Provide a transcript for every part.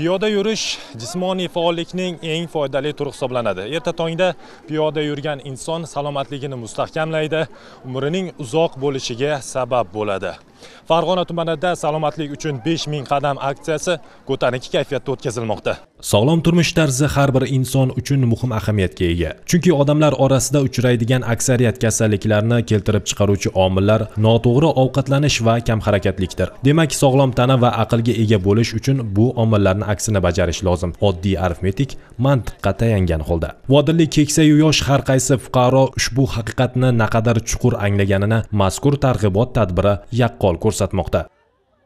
Piyoda yurish jismoniy faollikning eng foydali turi hisoblanadi. Erta tongda piyoda yurgan inson salomatligini mustahkamlaydi, umrining uzoq bo'lishiga sabab bo'ladi. Farg'ona tumanida salomatlik uchun 5000 qadam aksiyasi ko'tarinki kayfiyatda o'tkazilmoqda. Sog'lom turmush tarzi har bir inson uchun muhim ahamiyatga ega. Chunki odamlar orasida uchraydigan aksariyat kasalliklarni keltirib chiqaruvchi omillar noto'g'ri ovqatlanish va kam harakatlikdir. Demak, sog'lom tana va aqlga ega bo'lish uchun bu omillarni aksini bajarish lozim. Oddiy arifmetik mantiqqa tayangan holda. Vodillik keksayu yosh har qaysi fuqaro ushbu haqiqatni naqadar chuqur anglaganini mazkur targ'ibot tadbiri yaqqol ko'rsatmoqda.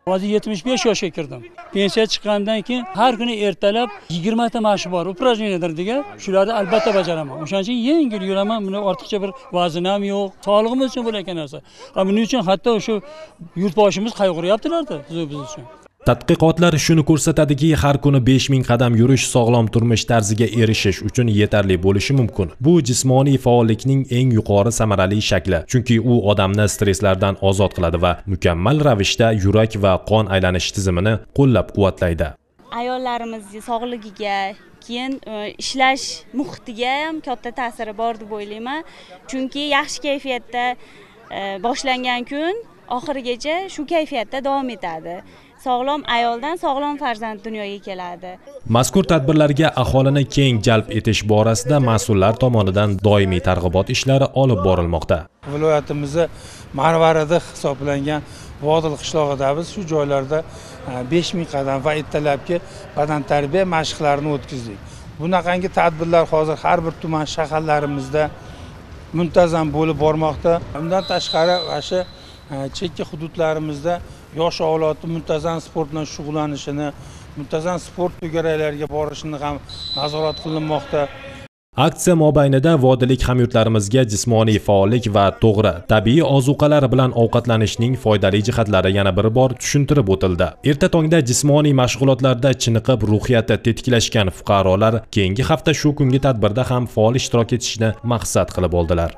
Hozir 75 yoshga kirdim. Pensiya chiqqandan keyin har kuni ertalab 20 ta mashq bor, упражнениялар degan, shularni albatta bajaraman. O'shaning uchun yengil yuraman, buni ortiqcha bir vazn ham yo'q. Sog'lig'imiz uchun bo'layotgan narsa. Buning uchun hatto o'sha yurtboshimiz qayg'uryaptilar-da biz uchun. Tadqiqotlar shuni ko'rsatadiki, har kuni 5000 qadam yurish sog'lom turmush tarziga erishish uchun yetarli bo'lishi mumkin. Bu jismoniy faollikning eng yuqori samarali shakli, chunki u odamni stresslardan ozod qiladi va mukammal ravishda yurak va qon aylanish tizimini qo'llab-quvvatlaydi. Ayollarimiz sog'ligiga, keyin ishlash muhitiga ham katta ta'siri bor deb o'ylayman. Chunki yaxshi kayfiyatda boshlangan kun oxirigacha shu kayfiyatda davom etadi. Sog'lom ayoldan sog'lom farzand dunyoga keladi. Mazkur tadbirlarga aholini keng jalb etish borasida mas'ullar tomonidan doimiy targ'ibot ishlari olib borilmoqda. Viloyatimizda marvaridi hisoblangan Vodil qishlog'idamiz. Shu joylarda 5000 qadam va ertalabki badantarbiya mashqlarini o'tkazdik. Bunaqangi tadbirlar hozir har bir tuman shaharlarimizda muntazam bo'lib bormoqda. Undan tashqari o'sha chekka hududlarimizda yosh avlodni muntazam sport bilan shug'ullanishini, muntazam sport to'garaklariga borishini ham nazorat qilinmoqda. Aksiya mobaynida vodillik hamyurtlarimizga jismoniy faollik va to'g'ri tabiiy ozuqalar bilan ovqatlanishning foydali jihatlari yana bir bor tushuntirib o'tildi. Erta tongda jismoniy mashg'ulotlarda chiniqib ruhiyati tetiklashgan fuqarolar keyingi hafta shu kungi tadbirda ham faol ishtirok etishni maqsad qilib oldilar.